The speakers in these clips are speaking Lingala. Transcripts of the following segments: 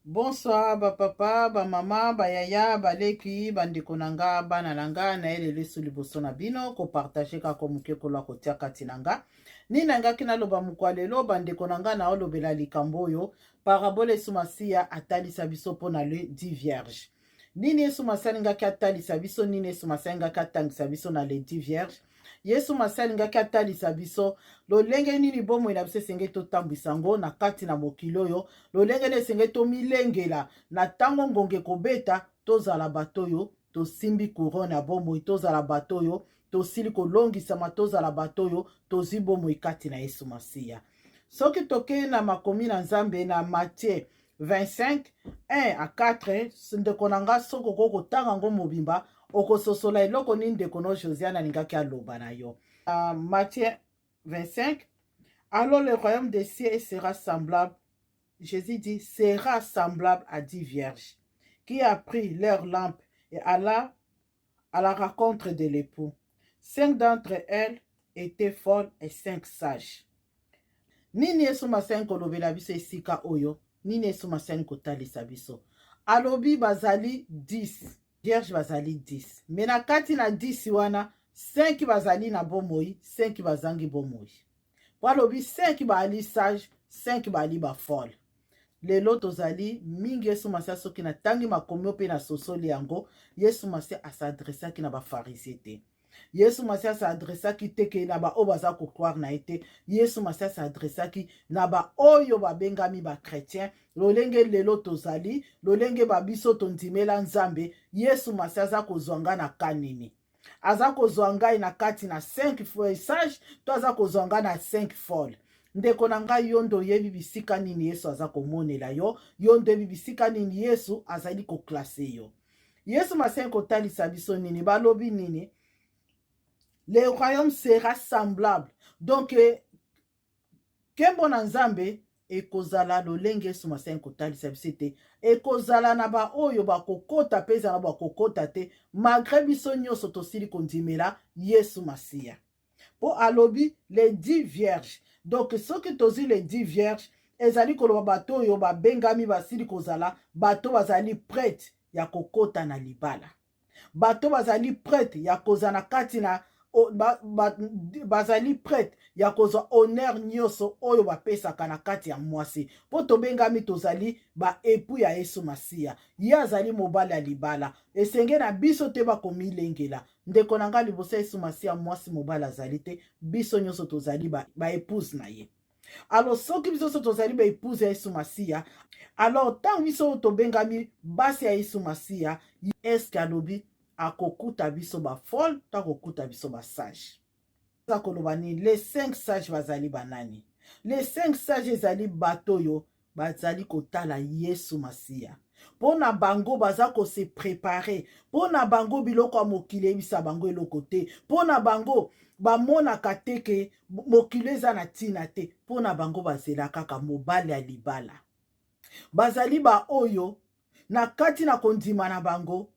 Bonsoir ba papa, ba mama, ba yaya, ba leki, ba ndeko na nga, bana na nga, na ye lelo esu liboso na bino ko partager kaka moke kolo akotia kati na nga. Nini nangaki naloba mokwa lelo ba ndeko na nga, naolobela likambo oyo parabole Yesu Masiya atalisa biso mpo na le dix vierge. Nini Yesu Masiya alingaki atalisa biso? Nini Yesu Masiya alingaki atangisa biso na le dix vierge? Yesu Masiya alingaki atalisa biso lolenge nini bomoi na biso esengeli totambwisa yango na kati na mokili oyo, lolenge nini esengeli tomilengela na ntango ngonga ekobeta, tozala bato oyo tosimbi couronne ya bomoi, tozala bato oyo tosili kolongisama, tozala bato oyo tozwi bomoi kati na Yesu Masiya. Soki tokei na makomi na Nzambe na Matthieu 25 1 à 4, ndeko na nga, soki okoki kotanga yango mobimba, okososola eloko nini ndeko no Josiane alingaki aloba na yo. Matthieu 25: Alors le royaume des cieux sera semblable, Jésus dit, sera semblable à 10 vierges qui a pris leur lampe et alla à la rencontre de l'époux. Cinq d'entre elles étaient folles et cinq sages. Nini Yesu Masiya kolobela biso esika oyo? Nini Yesu Masiya kotalisa biso? Alobi bazali 10 vierge, bazali 10, mais na kati na 10 wana, 5 bazali na bomoi, 5 bazangi bomoi. Po alobi 5 baali sage, 5 baali bafolle. Lelo tozali mingi. Yesu Masiya, soki natangi makomi mpe nasosoli yango, Yesu Masiya as'adressaki na bafarisien te. Yesu Masiya as'adressaki te ke na baoyo baza kocroire na ye te. Yesu Masiya as'adressaki na baoyo babengami bachrétien, lolenge lelo tozali, lolenge babiso tondimela Nzambe. Yesu Masiya aza kozwa nga na ka nini? Aza kozwa ngai na kati na 5 sage to aza kozwa ngai na 5 folle? Ndeko na ngai, yo nde oyebi bisika nini Yesu aza komonela yo. Yo nde oyebi bisika nini Yesu azali koclasser yo. Yesu Masiya kotalisa biso nini? Balobi nini? Le royaume sera semblable, donc nkembo na Nzambe ekozala lolenge Yesu Masiya kotalisa biso ete ekozala na baoyo bakokota mpe ezala bakokota te, malgré biso nyonso tosili kondimela Yesu Masiya. Mpo alobi les 10 vierges. Donc soki tozwi les 10 vierges, ezali koloba bato oyo babengami, basili kozala bato bazali prêtes ya kokota na libala, bato bazali prêtes ya kozala na kati na bazali prêtes ya kozwa honneur nyonso oyo bapesaka na kati ya mwasi. Mpo tobengami, tozali baépoux ya Yesu Masiya. Ye azali mobali ya libala. Esenge na biso te bakomilengela. Ndeko na ngai, liboso ya Yesu Masiya, mwasi mobali azali te. Biso nyonso tozali baépouse na ye. Alors soki biso nyonso tozali baépouse ya Yesu Masiya, alors ntango biso oyo tobengami basi ya Yesu Masiya, eske alobi akokuta biso bafolle to akokuta biso basage? Aza koloba nini? Les cinq sages bazali banani? Les cinq sages ezali bato oyo bazali kotala Yesu Masiya. Mpo na bango, baza kose préparer. Mpo na bango, biloko ya mokili eyebisa bango eloko te. Mpo na bango, bamonaka te ke mokili eza na ntina te. Mpo na bango, bazela kaka mobali ya libala. Bazali baoyo na kati na kondima na bango,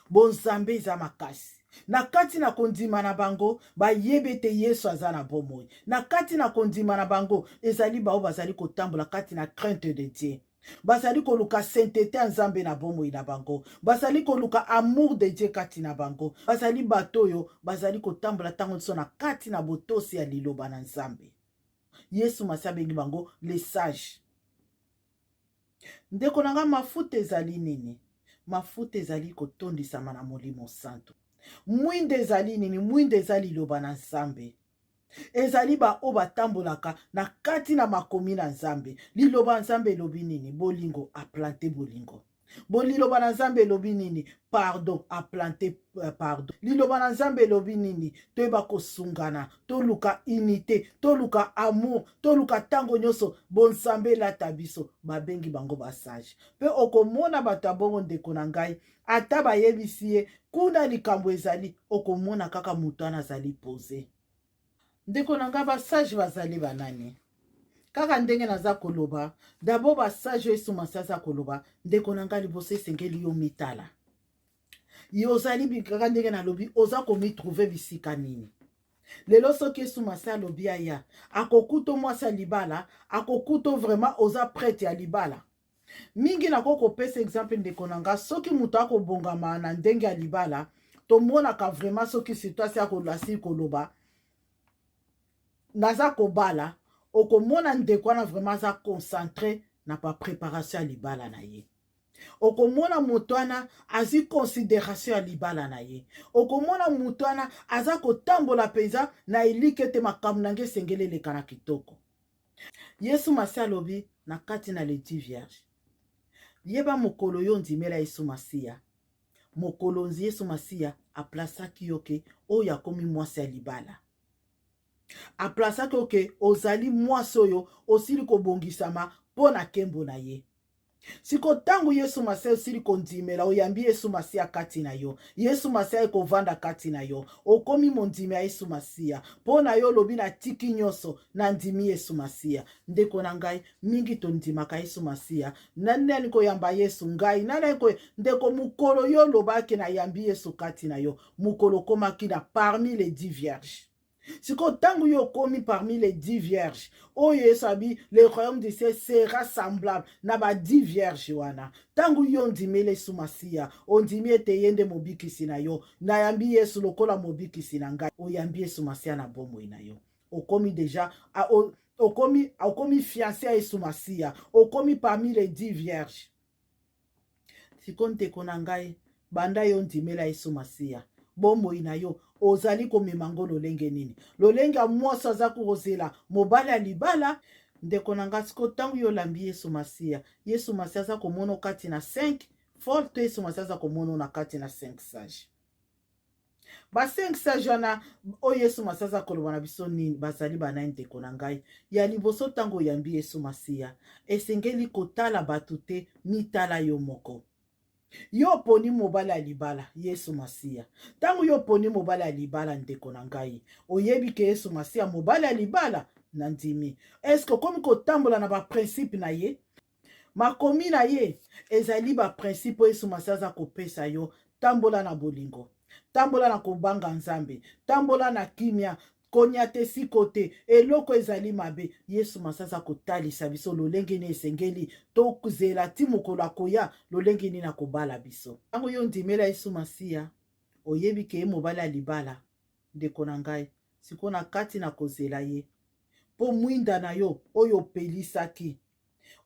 bonzambe eza makasi na kati na kondima na bango. Bayebi ete Yesu aza na bomoi na kati na kondima na bango. Ezali bao bazali kotambola kati na crainte de Dieu, bazali koluka sainteté ya Nzambe na bomoi na bango, bazali koluka amour de Dieu kati na bango. Bazali bato oyo bazali kotambola ntango nyonso na kati na botosi ya liloba na Nzambe. Yesu Masi abengi bango les sages. Ndeko na nga, mafuta ezali nini? Mafuta ezali kotondisama na Molimo Santo. Mwinda ezali nini? Mwinda eza liloba na Nzambe. Ezali baoyo batambolaka na kati na makomi na Nzambe. Liloba ya Nzambe elobi nini? Bolingo, aplanter bolingo. Bo liloba na Nzambe elobi nini? Pardon, aplanter pardon. Liloba na Nzambe elobi nini? Toyeba kosungana, toluka unité, toluka amour, toluka ntango nyonso bonzambe elata biso. Babengi bango basage. Mpe okomona bato ya bongo, ndeko na ngai, ata bayebisi ye kuna likambo ezali, okomona kaka moto wana azali posé. Ndeko na ngai, basage bazali banani? Kaka ndenge naza koloba, d'abord basage oyo Yesu Masi aza koloba, ndeko na ngai, liboso esengeli yo mitala. Yo ozali kaka ndenge nalobi, oza komitrouver bisika nini lelo? Soki Yesu Masi alobi aya, akokuta mwasi ya libala, akokuta vraiment oza prête ya libala. Mingi nakoki kopesa exemple, ndeko na nga, soki moto akobongama na ndenge ya libala, tomonaka vraiment soki surtout asi asili koloba naza kobala, okomona ndeko wana vraiment aza concentré na bapréparation ya libala na ye. Okomona moto wana azwi considération ya libala na ye. Okomona moto wana aza kotambola mpenza na elike ete makambo na nge esengeli eleka na kitoko. Yesu Masiya alobi na kati na les 10 vierges: yeba, mokolo yo ondimela Yesu Masiya, mokolo Yesu Masiya aplasaki yo ke oyo akomi mwasi ya libala, aplasaki yo ke ozali mwasi oyo osili kobongisama mpo na nkembo na ye. Siko ntango Yesu Masiya osili kondimela, oyambi Yesu Masiya kati na yo, Yesu Masiya ekovanda kati na yo, okomi mondimi ya Yesu Masiya. Mpo na yo olobi: natiki nyonso, nandimi Yesu Masiya. Ndeko na ngai, mingi tondimaka Yesu Masiya. Nani nani koyamba Yesu? Ngai nani ko? Ndeko, mokolo yo olobaki nayambi Yesu kati na yo, mokolo okomaki na parmi les 10 vierges. Sikoyo ntango yo okomi parmi les 10 vierges oyo Yesu abi le royaume du ciel sera semblable na ba 10 vierges wana, ntango yo ondimeli Yesu Masiya, ondimi ete ye nde mobikisi na yo, nayambi Yesu lokola mobikisi na ngai, oyambi Yesu Masiya na bomoi na yo, okomi déjà okomi fiancé ya Yesu Masiya, okomi parmi les 10 vierges. Siko ndeko na ngai, banda yo ndimela Yesu Masiya, bomoi na yo ozali komema ngo lolenge nini? Lolenge ya mwasi aza kozela mobali ya libala. Ndeko na ngai, siko ntango yo olambi Yesu Masiya, Yesu Masiya aza komona kati na 5 folles to Yesu Masiya aza komona na kati na 5 sages? Ba 5 sages wana oyo Yesu Masiya aza koloba na biso nini? Bazali banani, ndeko na ngai? Ya liboso, ntango oyambi Yesu Masiya, esengeli kotala bato te, mitala yo moko. Yo oponi mobali ya libala, Yesu Masiya. Ntango yo oponi mobali ya libala, ndeko na ngai, oyebi ke Yesu Masiya mobali ya libala na ndimi, est-ce okomi kotambola na baprincipe na ye? Makomi na ye ezali baprincipe oyo Yesu Masiya aza kopesa yo: tambola na bolingo, tambola na kobanga Nzambe, tambola na kimia, konya te, siko te, eloko ezali mabe. Yesu Masiya aza kotalisa biso lolenge nini esengeli tozela ti mokolo akoya, lolenge nini akobala biso. Ntango yo ndimela Yesu Masiya, oyebi ke ye mobali ya libala. Ndeko na ngai, sikoyo na kati na kozela ye, mpo mwinda na yo oyo opelisaki,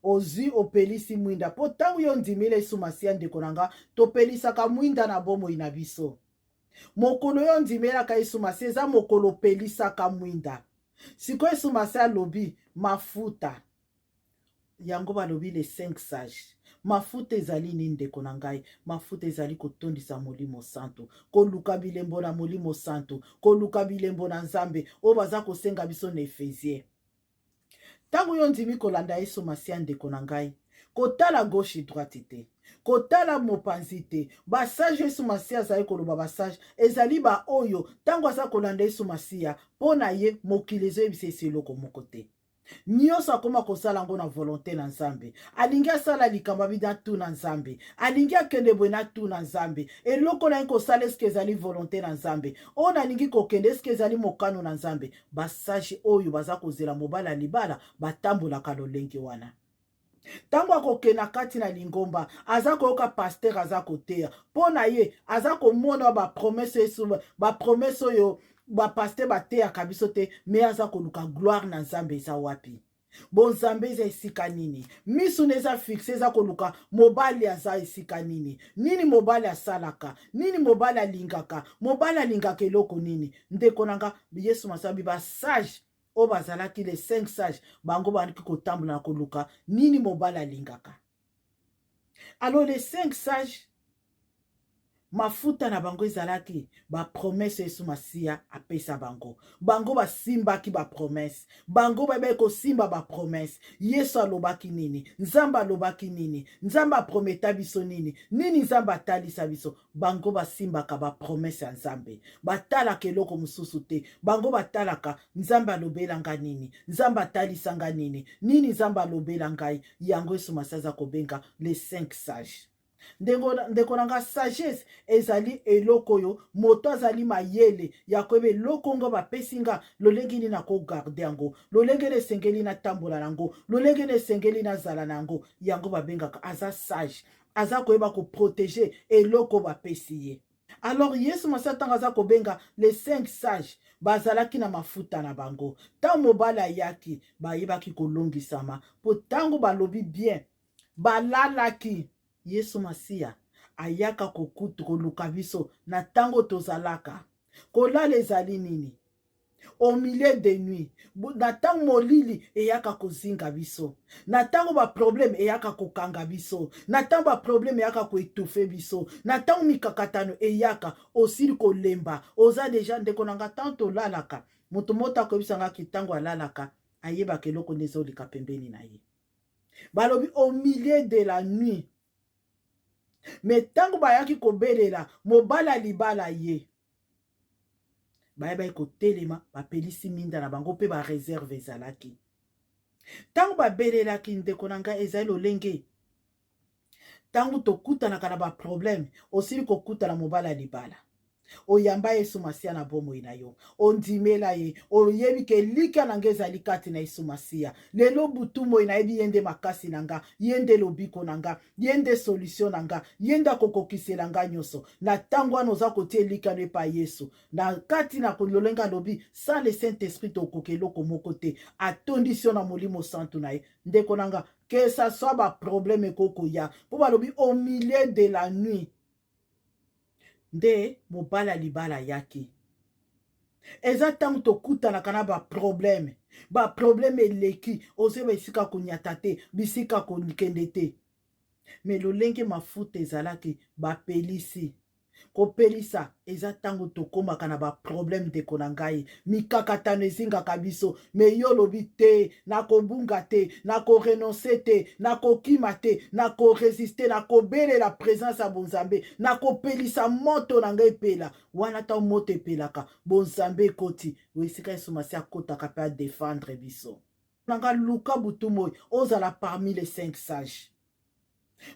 ozwi, opelisi mwinda, mpo ntango yo ndimela Yesu Masiya, ndeko na nga, topelisaka mwinda na bomoi na biso. Mokolo yo ondimelaka Yesu Masiya eza mokolo opelisaka mwinda. Sikoyo Yesu Masiya alobi mafuta yango, balobi les cinq sages. Mafuta ezali nini, ndeko na ngai? Mafuta ezali kotondisa Molimo Santo, koluka bilembo na Molimo Santo, koluka bilembo na Nzambe oyo baza kosenga biso na Ephésiens. Ntango yo ndimi kolanda Yesu Masiya, ndeko na ngai, kotala gauche droite te, kotala mopanzi te. Basages, Yesu Masiya azali koloba basages ezali baoyo ntango aza kolanda Yesu Masiya, mpo na ye mokili ezoyebisa esi eloko moko te. Nyonso akóma kosala yango na volonté na Nzambe. Alingi asala likambo, abi natuna Nzambe. Alingi akende boye, natuna Nzambe. Eloko nalingi kosala, eske ezali volonté na Nzambe? Oyo nalingi kokende, eske ezali mokano na Nzambe? Basages oyo baza kozela mobali ya libala batambolaka lolenge wana. Ntango akokende na kati na lingomba, aza koyoka pasteur aza koteya, mpo na ye aza komona bapromesses, bapromesses oyo bapasteur bateyaka biso te, me aza koluka gloire na Nzambe eza wapi, bonzambe eza esika nini. Miso na eza fixe, eza koluka mobali aza esika nini, nini mobali asalaka, nini mobali alingaka, mobali alingaka eloko nini. Ndeko na nga, Yesu Masiya, basages oyo bazalaki les cinq sages, bango bandiki kotambola na koluka nini mobali alingaka. Alors les cinq sages, mafuta na bango ezalaki bapromesses Yesu Masiya apesa bango. Bango basimbaki bapromesses, bango bayebaki kosimba bapromesses. Yesu alobaki nini? Nzambe alobaki nini? Nzambe aprometa biso nini? Nini Nzambe atalisa biso? Bango basimbaka bapromesses ya Nzambe, batalaka eloko mosusu te. Bango batalaka Nzambe alobelanga nini, Nzambe atalisanga nini, nini Nzambe alobela ngai. Yango Yesu Masiya aza kobenga les cinq sages. Ndeko na nga, sagesse ezali eloko oyo moto azali mayele ya koyeba eloko ngo bapesi nga, lolenge nini nakogarder yango, lolenge nini esengeli natambola na yango, lolenge nini esengeli nazala na yango. Yango babengaka aza sage, aza koyeba koprotéger eloko bapesi ye. Alors Yesu Masiya, ntango aza kobenga les cinq sages, bazalaki na mafuta na bango. Ntango mobali ayaki, bayebaki kolongisama, mpo ntango balobi bien, balalaki. Yesu Masiya ayaka kokutu koluka biso na ntango tozalaka kolala. Ezali nini? Au milieu de nuit, na ntango molili eyaka kozinga biso, na ntango baproblème eyaka kokanga biso, na ntango baproblème eyaka koétouffer biso, na ntango mikakatano eyaka, osili kolemba, oza déjà. Ndeko na nga, ntango tolalaka, moto moto akoyebisangaki ntango alalaka, ayebaka eloko nde ezoleka pembeni na ye. Balobi au milieu de la nuit, mais ntango bayaki kobelela mobali ya libala ye, bayebaki kotelema, bapelisi minda na bango mpe baréserve ezalaki. Ntango babelelaki, ndeko na ngai, ezali lolenge ntango tokutanaka na baproblème. Osili kokutana mobali ya libala, oyamba Yesu Masiya na bomoi na yo, ondimela ye, oyebi ke elikya na nga ezali kati na Yesu Masiya. Lelo butu moi nayebi ye nde makasi na nga, ye nde lobiko na nga, ye nde solution na nga, ye nde akokokisela nga nyonso. Na ntango wana oza kotia elikya no epa Yesu na kati na lolenge alobi: sans le saint esprit tokoka eloko moko te. Atondisi yo na Molimo Santu na ye. Ndeko na nga, que ça soit baproblème ekokoya, mpo balobi au milieu de la nuit nde mobali ya libala ayaki. Eza ntango tokutanaka na baproblème, baproblème eleki, ozoyeba esika konyata te, bisika kokende te. Mais lolenge mafuta ezalaki, bapelisi. Kopelisa eza ntango tokómaka na baproblème. Ndeko na ngai, mikakatano ezingaka biso, mais yo olobi te: nakobunga te, nakorenoncer te, nakokima te, nakorésister, nakobelela présence ya bonzambe, nakopelisa moto na ngai epela. Wana ntango moto epelaka, bonzambe ekoti esika Yesu Masi akotaka mpe adéfendre biso. Nanga luka butu moi ozala parmi les cinq sages,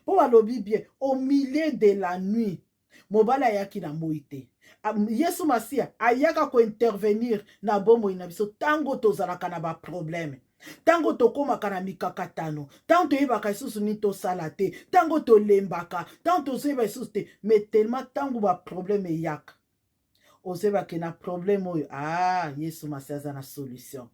mpo balobi bien au milieu de la nuit. Mobali ayaki na moi te. Yesu Masiya ayaka kointervenir na bomoi na biso ntango tozalaka na baproblème, ntango tokómaka na mikakatano, ntango toyebaka lisusu nini tosala te, ntango tolembaka, ntango tozoyeba lisusu te. Mais tellement ntango baproblème eyaka, ozoyebake na problème oyo, ah, Yesu Masiya aza na solution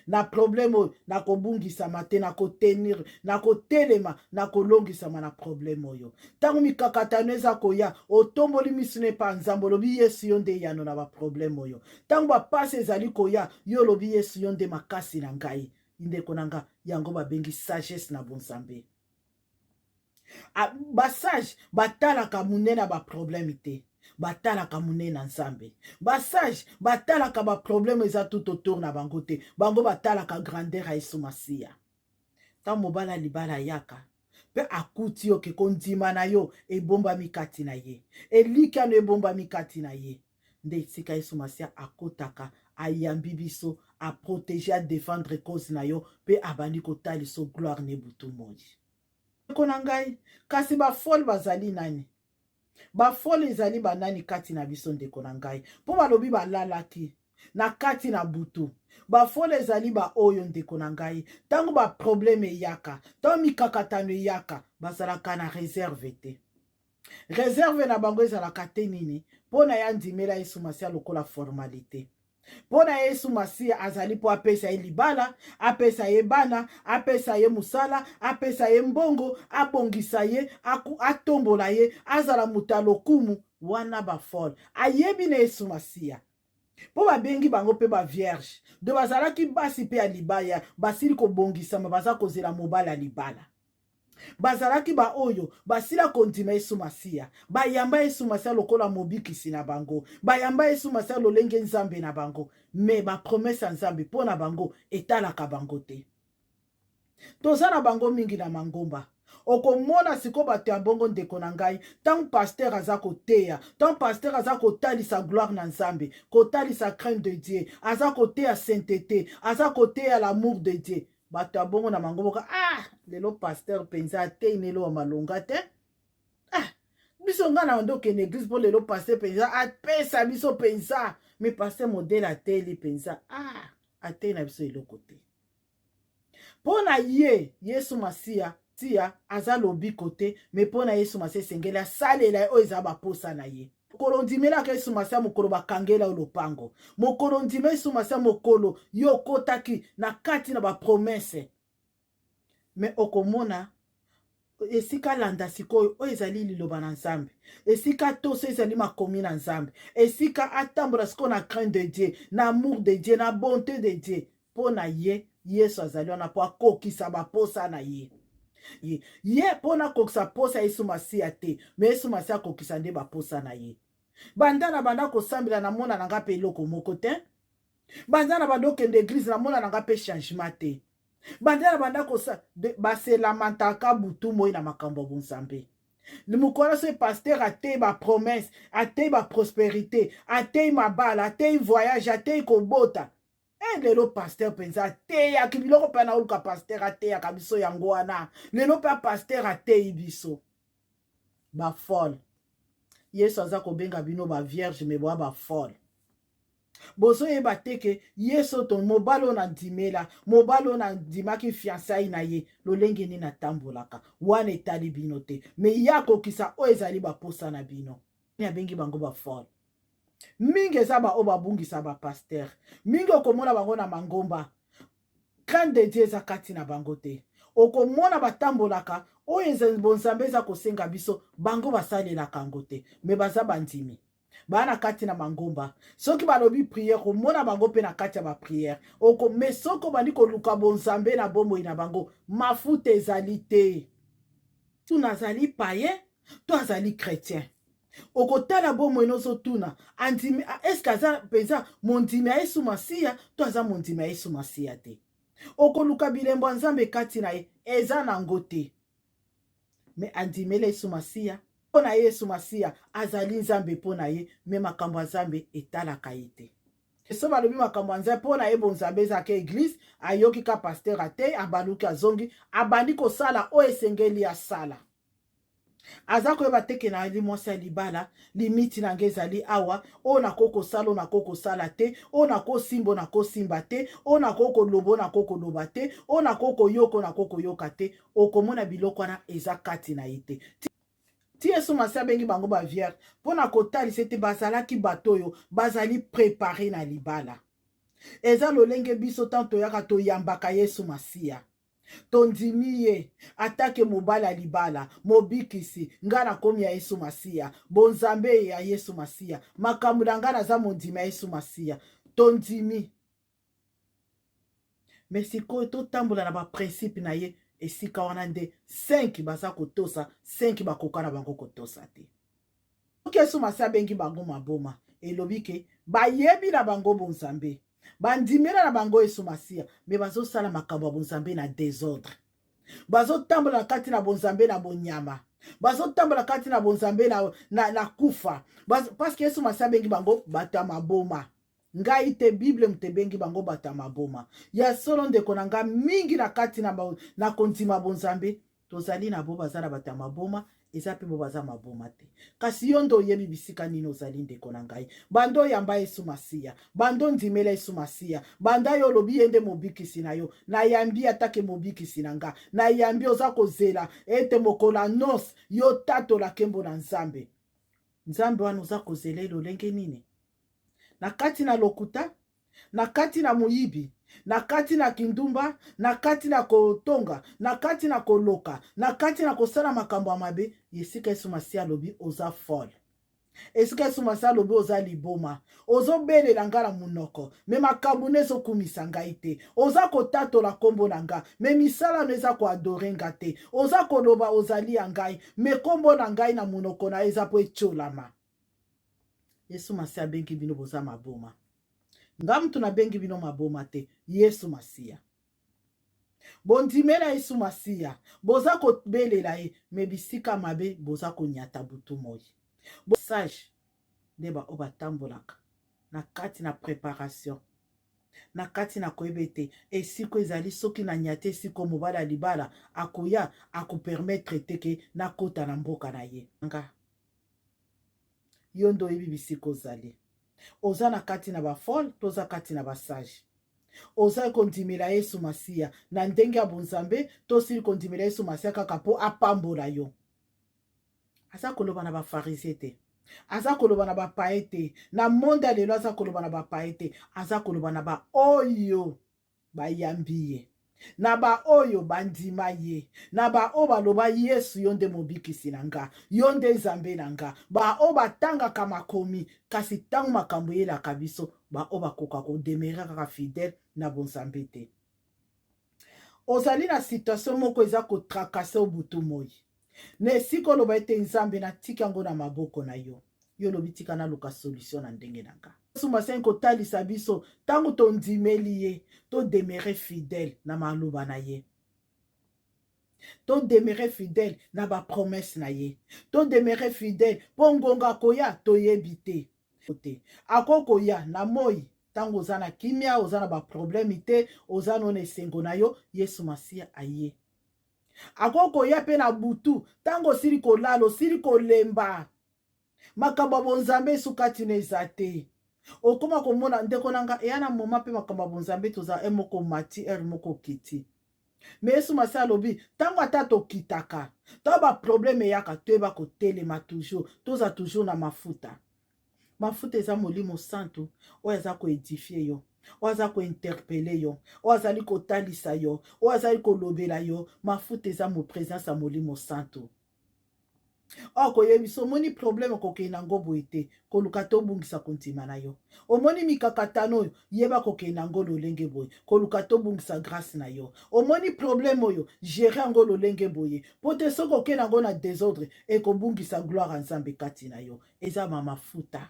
na problème oyo, nakobungisama te, nakotenir, nakotelema, nakolongisama na problème oyo. Ntango mikakatano eza koya, otomboli miso na epa Nzambe, olobi: Yesu, yo nde eyano na baproblème oyo. Ntango bapasi ezali koya, yo olobi: Yesu, yo nde makasi na ngai. Ndeko na nga, yango babengi sagesse na bonzambe. Basage batalaka monene ya baproblème te, batalaka monene na Nzambe. Basage batalaka baproblème eza tout autour na bango te, bango batalaka grandeur ya Yesu Masiya. Ntango mobali ya libala ayaka mpe akuti yo ke kondima na yo ebombami kati na ye, elikya no ebombami kati na ye, nde esika Yesu Masiya akotaka, ayambi biso, aprotéger, adéfendre cause na yo mpe abandi kotalisa gloire ne butu moi. Ndeko na ngai, kasi bafolles bazali nani? Bafolles ezali banani kati na biso, ndeko na ngai? Mpo balobi balalaki na kati na butu. Bafolles ezali baoyo, ndeko na ngai, ntango baproblème eyaka, ntango mikakatano eyaka, bazalaka na réserve te. Réserve na bango ezalaka te. Nini? Mpo na ye andimela Yesu Masiya lokola formalité. Mpo na Yesu Masiya azali mpo apesa ye libala, apesa ye bana, apesa ye mosala, apesa ye mbongo, abongisa ye, atombola ye, azala moto ya lokumu. Wana bafolles ayebi na Yesu Masiya, mpo babengi bango mpe bavierge de bazalaki basi mpe ya libaya, basili kobongisama, baza kozela mobali ya libala. Bazalaki baoyo basila kondima Yesu Masiya, bayamba Yesu Masiya lokola mobikisi na bango, bayamba Yesu Masiya lolenge Nzambe na bango, mais bapromesses ya Nzambe mpo na bango etalaka bango te. Toza na bango mingi na mangomba. Okomona sikoyo bato ya bongo, ndeko na ngai, ntango pasteur aza koteya, ntango pasteur aza kotalisa gloire na Nzambe, kotalisa crainte de Dieu, aza koteya sainteté, aza koteya l'amour de Dieu, bato ya bongo na mangomba: ah, lelo pasteur mpenza atei nelo ya malonga te. Biso ngai na banda okende église mpo lelo pasteur mpenza apesa biso mpenza, mais pasteur modèle ateli mpenza, ah, atei na biso eloko te. Mpo na ye, Yesu Masiya tia aza lobiko te, mais mpo na Yesu Masiya esengeli asalela ye oyo eza baposa na ye. Mokolo ondimelaka Yesu Masiya, mokolo bakangela yo lopango. Mokolo ondima Yesu Masiya, mokolo yo okotaki na kati na bapromesses. Mais okomona esika landa sikoyo oyo ezali liloba na Nzambe, esika toso ezali makomi na Nzambe, esika atambola sikoyo na crainte de Dieu, na amour de Dieu, na bonté de Dieu. Mpo na ye, Yesu azali wana mpo akokisa baposa na ye. Ye mpo na akokisa posa Yesu Masiya te, mais Yesu Masiya akokisa nde baposa na ye. Banda na banda kosambela, namona na nga mpe eloko moko te. Banda na banda okende église, namona na nga mpe changement te. Banda na banda kosa, baselamantaka butu moi na makambo ya bonzambe. Mokolo so pasteur atei bapromesses, atei baprospérité, atei mabala, atei voyage, atei kobota. E lelo pasteur mpenza ateyaki biloko mpe naoluka pasteur ateyaka biso yango wana. Lelo mpe pasteur ateyi biso bafolles. Yesu aza kobenga bino bavierge, mais boya bafolles. Bozoyeba te ke Yesu to mobali oyo nandimela, mobali oyo nandimaki fiançailles na ye, lolenge nini atambolaka wana etali bino te, mais ye akokisa oyo ezali baposa na bino. Abengi bango bafolles. Mingi eza baoyo babungisa bapasteur. Mingi okomona bango na mangomba, crainte de Dieu eza kati na bango te. Okomona batambolaka oyo bonzambe eza kosenga biso, bango basalelaka yango te, mais baza bandimi, baa na kati na mangomba. Soki balobi prière, komona bango mpe na kati ya baprière. Mais soki obandi koluka bonzambe na bomoi na bango, mafuta ezali te. Tuna, azali payen to azali chrétien? Okotala bomoi nozotuna andimi, est-ce aza mpenza mondimi ya Yesu Masiya to aza mondimi ya Yesu Masiya te? Okoluka bilembo ya Nzambe kati na ye, eza nango te, mais andimela Yesu Masiya. Mpo na Yesu Masiya azali Nzambe mpo na ye, mais makambo ya Nzambe etalaka ye te. So balobi makambo ya Nzambe, mpo na ye bonzambe ezalaka église. Ayoki ka pasteur ate, abaluki, azongi, abandi kosala oyo esengeli asala. Aza koyeba te ke nayali mwasi ya libala, limite na ngai ezali awa, oyo nakoki kosala, oyo nakoki kosala te, oyo nakosimba, oyo nakosimba te, oyo nakoki koloba, oyo nakoki koloba te, oyo nakoki koyoka, oyo nakoki koyoka te. Okomona biloko wana eza kati na ye te. Ti Yesu Masi abengi bango bavierge mpo na kotalisa ete bazalaki bato oyo bazali préparé na libala. Eza lolenge biso ntango toyaka, toyambaka Yesu Masiya, tondimi ye atake mobali ya libala, mobikisi. Ngai nakomi ya Yesu Masiya, bonzambe ya Yesu Masiya, makambo na ngai, naza mondimi ya Yesu Masiya. Tondimi, mais sikoyo totambola na baprincipe na ye. Esika wana nde 5 baza kotosa, 5 bakoka na bango kotosa te. Soki Yesu Masiya abengi bango maboma, elobi ke bayebi na bango bonzambe, bandimela na bango Yesu Masiya, mais bazosala makambo ya bonzambe na désordre. Bazotambola na kati na bonzambe na bonyama, bazotambola kati na bonzambe na kufa, parce que Yesu Masiya abengi bango bato ya maboma. Ngai te, Bible moto ebengi bango bato ya maboma. Ya solo, ndeko na ngai, mingi na kati na kondima bonzambe tozali na bo baza na bato ya maboma, eza mpe bo baza maboma te. Kasi yo nde oyebi bisika nini ozali, ndeko na ngai. Banda oyamba Yesu Masiya, banda ondimela Yesu Masiya, banda yo olobi ye nde mobikisi na yo, nayambi atake mobikisi na nga, nayambi, oza kozela ete mokolo annonce yo tatola nkembo na Nzambe. Nzambe wana oza kozela elolenge nini? Na kati na lokuta, na kati na moyibi, na kati na kindumba, na kati na kotonga, na kati na koloka, na kati na kosala makambo ya mabe. Esika Yesu Masiya alobi oza folle, esika Yesu Masiya alobi oza liboma. Ozobelela nga na monoko, mais makambo no ezokumisa ngai te. Oza kotatola nkombo na nga, mais misala no eza koadorer nga te. Oza koloba ozali ya ngai, mais nkombo na ngai na monoko na yo eza mpo etiolama. Yesu Masiya abengi bino boza maboma. Nga mutu nabengi bino maboma te, Yesu Masiya. Bondimela Yesu Masiya, boza kobelela ye, mais bisika mabe boza konyata butu moi. Sage nde baoyo batambolaka na kati na préparation, na kati na koyeba ete esika ezali, soki na nyata esika mobali ya libala akoya, akopermettre te ke nakota na mboka na ye. Nga. Yo nde oyebi bisika ozali. Oza na kati na bafolle to oza kati na basage? Ozali kondimela Yesu Masiya na ndenge ya bonzambe to osili kondimela Yesu Masiya kaka mpo apambola yo? Aza koloba na bafarisie te, aza koloba na bapaye te, na monde ya lelo aza koloba na bapaye te, aza koloba na baoyo bayambi ye, na baoyo bandima ye, na baoyo baloba Yesu yo nde mobikisi na nga, yo nde Nzambe na nga, baoyo batangaka makomi, kasi ntango makambo eyelaka biso, baoyo bakoka kodemere kaka fidèle na bonzambe te. Ozali na situation moko eza kotrakase yo butu moi, na esika oloba ete Nzambe natiki yango na maboko na yo, yo olobi tika naluka solution na ndenge na nga. Yesu Masiya kotalisa biso ntango tondimeli ye, todemere fidèle na maloba na ye, todemere fidèle na bapromese na ye, todemere fidèle mpo ngonga akoya toyebi te. Te akoki koya na moi ntango oza na kimia, oza na baprobleme te, oza no na esengo na yo, Yesu Masiya aye. Akoki koya mpe na butu ntango osili kolala, osili kolemba, makambo ya bonzambe esu kati na eza te, okóma komona ndeko na nga eya na moma mpe makambo ya bonzambe toza e moko mati ere moko okiti. Me Yesu Masiya alobi ntango ata tokitaka, ntango baprobleme eyaka, toyeba kotelema toujours, toza toujours na mafuta. Mafuta eza Molimo Santu oyo aza koédifier yo, oyo aza kointerpeller yo, oyo azali kotalisa yo, oyo azali kolobela yo. Mafuta eza mo présence ya Molimo Santu oyo koyebisa omoni problème okokende nango boye te, koluka tobungisa kondima na yo. Omoni mikakatano oyo, yeba kokende yango lolenge boye, koluka tobungisa grâce na yo. Omoni problème oyo, gérer yango lolenge boye, mpo te soki okende yango na désordre, ekobungisa gloire ya Nzambe kati na yo. Eza bamafuta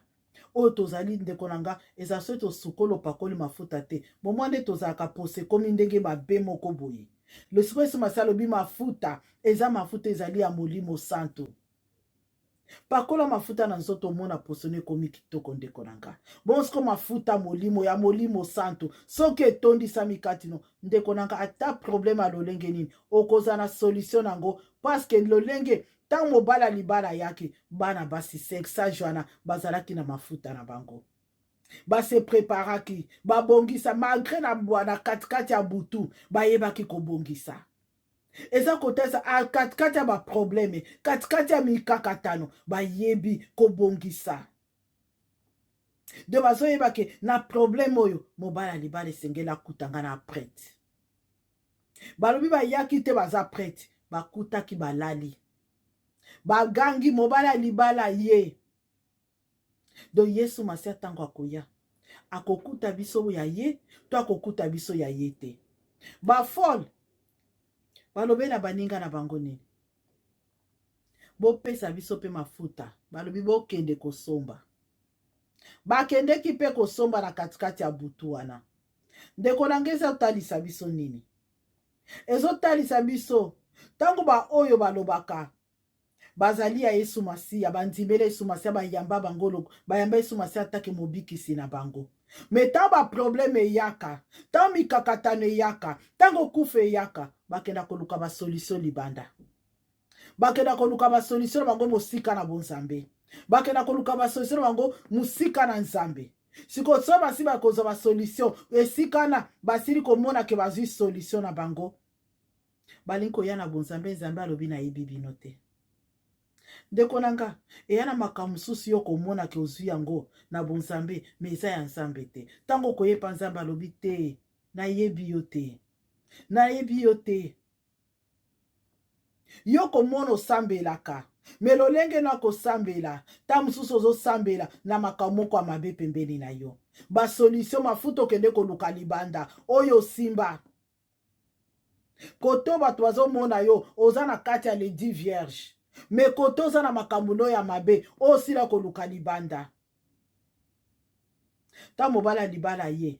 oyo tozali, ndeko na nga, eza soki tosukoli, opakoli mafuta te, bomwa nde tozalaka poso ekomi ndenge mabe moko boye. Lesiko Yesu Masi alobi mafuta eza mafuta ezali ya Molimo Santu. Pakola mafuta na nzoto, omona poso no ekomi kitoko, ndeko na nga. Bongo siko mafuta molimo ya Molimo Santu soki etondisami kati no, ndeko na nga, ata problème ya lolenge nini, okozala na solution nango, parce que lolenge ntango mobali ya libala ayaki, bana basi 5 sage wana bazalaki na mafuta na bango, base préparaki, babongisa malgré na katikati ya butu, bayebaki kobongisa. Eza kotalisa katikati ya baproblème, katikati ya mikakatano, bayebi kobongisa. De bazoyeba ke na problème oyo mobali ya libala esengeli akutanga na prête. Balobi bayaki te, baza prête, bakutaki balali, bagangi mobali ya libala ye. Donc Yesu Masiya ntango akoya, akokuta biso ya ye to akokuta biso ya ye te? Bafolle balobi na baninga na bango nini? Bopesa biso mpe mafuta. Balobi bokende kosomba. Bakendeki mpe kosomba na katikati ya butu wana. Ndeko na ngai, ezotalisa biso nini? Ezotalisa biso ntango baoyo balobaka bazali ya Yesu Masiya, bandimela Yesu Masiya, bayamba bango, bayamba Yesu Masiya atake mobikisi na bango, me ntango baproblème eyaka, ntango mikakatano eyaka, ntango kufa eyaka, bakenda koluka basolution libanda, bakenda koluka basolution na bango mosika na bonzambe, bakenda koluka basolution na bango mosika na Nzambe. Sikoyo so basi bakozwa basolution esika na basili komona ke bazwi solution na bango, balingi koya na bonzambe, Nzambe alobi nayebi bino te. Ndeko na nga, eya na makambo mosusu yo komona ke ozwi yango na bonzambe, me eza ya Nzambe te. Ntango okoyepa, Nzambe alobi te, nayebi yo te, nayebi yo te. Yo komona osambelaka, me lolenge na kosambela, ntango mosusu ozosambela na makambo moko ya mabe pembeni na yo, basolution mafuta okende koluka libanda oyo osimba koto. Bato bazomona yo oza na kati ya les 10 vierges, me koto oza na makambo no ya mabe oyo osila koluka libanda. Ntango mobali ya libala ye,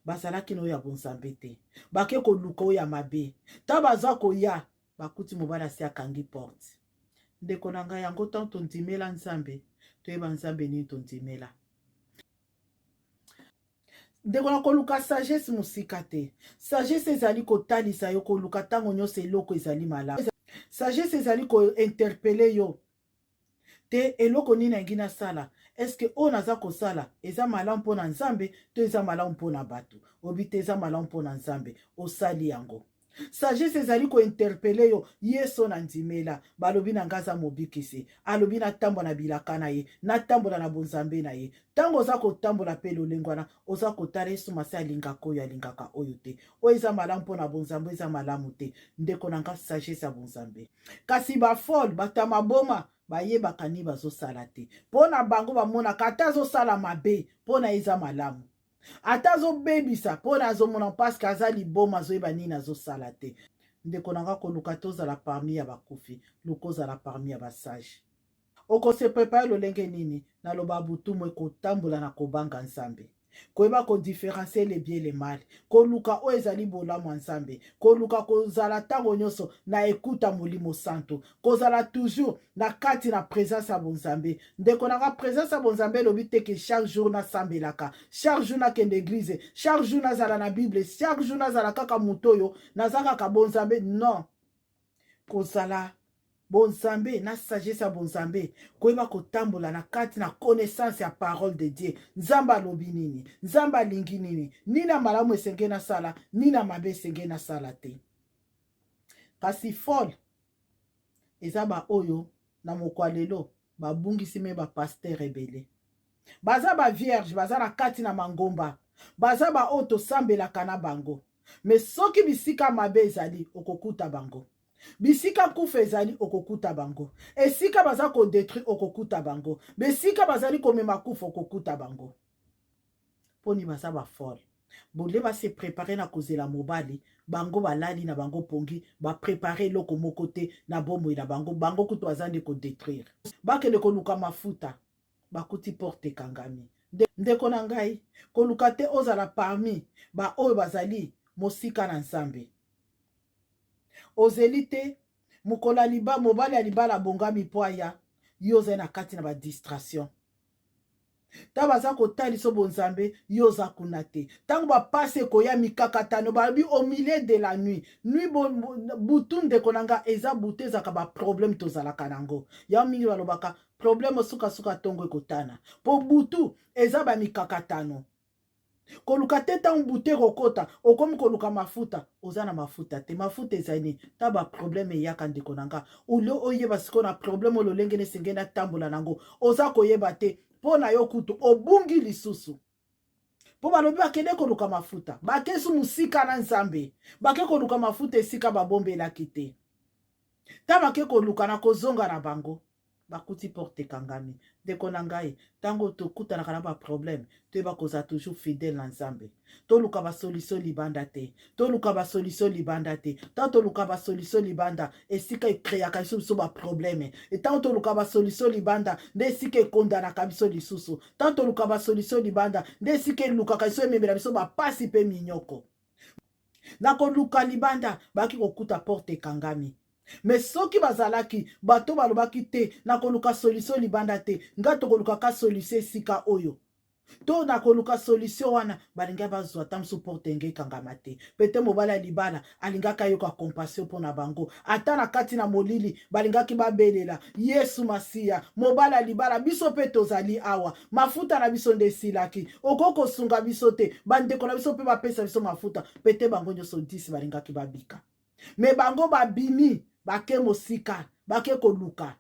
bazalaki na oyo ya bonzambe te, bake koluka oyo ya mabe. Ntango baza koya, bakuti mobali asi akangi porte. Ndeko na ngai, yango ntango tondimela Nzambe, toyeba Nzambe nini tondimela. Ndeko na koluka sagesse mosika te. Sagesse ezali kotalisa yo koluka ntango nyonso eloko ezali malamu. Sagesse ezali kointerpeller yo. Te, eloko nini nalingi nasala? Eske oyo naza kosala eza malamu mpo na Nzambe to eza malamu mpo na bato? Obi te, eza malamu mpo na Nzambe, osali yango. Sagesse ezali kointerpele yo. Yesu na ndimela, balobi na nga aza mobikisi, alobi natambola na bilaka na ye, natambola na bonzambe na ye. Ntango oza kotambola mpe lolenge wana, oza kotala Yesu Masiya alingaka oyo, alingaka oyo te, oyo eza malamu mpo na bonzambe, eza malamu te. Ndeko na nga, sagesse ya bonzambe. Kasi bafole, bato ya maboma, bayebaka nini bazosala te. Mpo na bango, bamonaka ata azosala mabe, mpo na ye eza malamu, ata azobebisa, mpo na azomona, paske aza liboma, azoyeba nini azosala te. Ndeko na nga, koluka te ozala parmi ya bakufi, luka ozala parmi ya basage. Okose prépare lolenge nini? Naloba butumu ekotambola na kobanga Nzambe, koyeba kodifferencie le bien, le mal, koluka oyo ezali bolamu ya Nzambe, koluka kozala ntango nyonso na ekuta Molimo Santo, kozala toujours na kati na présence ya bonzambe. Ndeko na nga, présence ya bonzambe elobi te ke chaque jour nasambelaka, chaque jour nakende église, chaque jour nazala na Bible, chaque jour nazala kaka moto oyo naza kaka bonzambe. Non, kozala bonzambe na sagesse ya bonzambe, koyeba kotambola na kati na connaissance ya parole de Dieu. Nzambe alobi nini? Nzambe alingi nini? Nini ya malamu esengeli nasala? Nini ya mabe esengeli nasala te? Kasi fole eza baoyo na mokwa lelo babungisi me bapasteur ebele baza bavierge, baza na kati na mangomba, baza baoyo tosambelaka na bango. Me soki bisika mabe ezali, okokuta bango. Bisika kufa ezali, okokuta bango. Esika baza kodétruire, okokuta bango. Bisika bazali komema kufa, okokuta bango. Mponi baza bafole bole, base préparer na kozela mobali. Bango balali na bango pongi, baprépare eloko moko te na bomoi na bango. Bango kutu baza nde kodétruire. Bakende koluka mafuta, bakuti porte ekangami. Ndeko na ngai, koluka te ozala parmi baoyo bazali mosika na Nzambe. Ozeli te mokolo ya liba, mobali ya libala abongami mpo aya, yo ozali na kati na badistraction. Ntango baza kotalisa bonzambe, yo oza kuna te. Ntango bapasi ekoya, mikakatano, balobi au milieu de la nuit, nuit butu. Ndeko na nga, eza butu, ezalaka baproblème tozalaka nango. Yango mingi balobaka problème sukasuka ntongo ekotana, mpo butu eza bamikakatano. Koluka te ntango butu ekokota, okomi koluka mafuta, oza na mafuta te. Mafuta ezali nini? Ta baproblème eyaka, ndeko na nga, ulio oyeba sikoyo na problème oyo lolenge nesengeli natambola nango, oza koyeba te. Mpo na yo kutu obungi lisusu, mpo balobi bakende koluka mafuta, bakesu mosika na Nzambe, bake koluka mafuta esika babombelaki te. Ta bake koluka na kozonga na bango, bakuti porte ekangami. Ndeko na ngai, ntango tokutanaka na baproblème, toyeba kozala toujours fidèle na Nzambe. Toluka basolution libanda te, toluka basolution libanda te. Ntango toluka basolution libanda, esika ecréaka biso biso baproblème. Ntango toluka basolution libanda, nde esika ekondanaka biso lisusu. Ntango toluka basolution libanda, nde esika elukaka biso, ememela biso bapasi mpe minyoko. Na koluka libanda, baki kokuta porte ekangami. Me soki bazalaki bato balobaki te, nakoluka solution libanda te, nga tokolukaka solution esika oyo, to nakoluka solution wana, balingi bazwa ata mosu porte enge ekangama te. Pete mobali ya libala alingaki ayoka compassion mpo na bango. Ata na kati na molili, balingaki babelela Yesu Masiya, mobali ya libala, biso mpe tozali awa, mafuta na biso nde esilaki, okoki kosunga biso te? Bandeko na biso mpe bapesa biso mafuta. Pete bango nyonso 10 balingaki babika. Me bango babimi, bake mosika, bake koluka.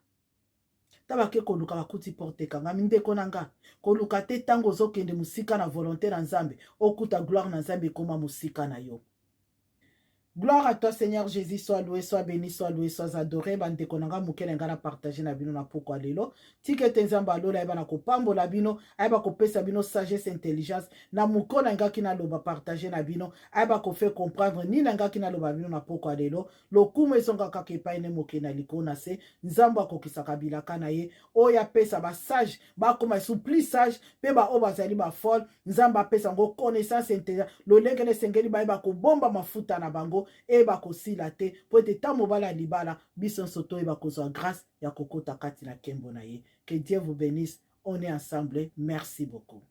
Ta bake koluka, bakuti porte ekangami. Ndeko na nga, koluka te ntango ozokende mosika na volonté na Nzambe, okuta gloire na Nzambe ekóma mosika na yo. Gloire à toi, Seigneur Jésus, sois loué, sois béni, sois loué, sois adoré. Bandeko na nga, moke na nga na partage na bino na pokwa lelo. Tika ete Nzambe alola ayeba na kopambola bino, ayeba kopesa bino sagesse, intelligence na moko na ngaki naloba partage na bino, ayeba kofaire comprendre nini na ngaki naloba bino na pokwa lelo. Lokumu ezonga kaka epai ne moke na likolo na se. Nzambe akokisaka bilaka na ye. Oyo apesa basage bakoma lisusu plus sage, mpe baoyo bazali bafole, Nzambe apesa yango connaissance, intelligence, lolenge na esengeli bayeba kobomba mafuta na bango eyeba kosila te, mpo ete ntango mobali ya libala, biso nyonso toyeba kozwa grâce ya kokota kati na nkembo na ye. Que Dieu vous bénisse. On est ensemble. Merci beaucoup.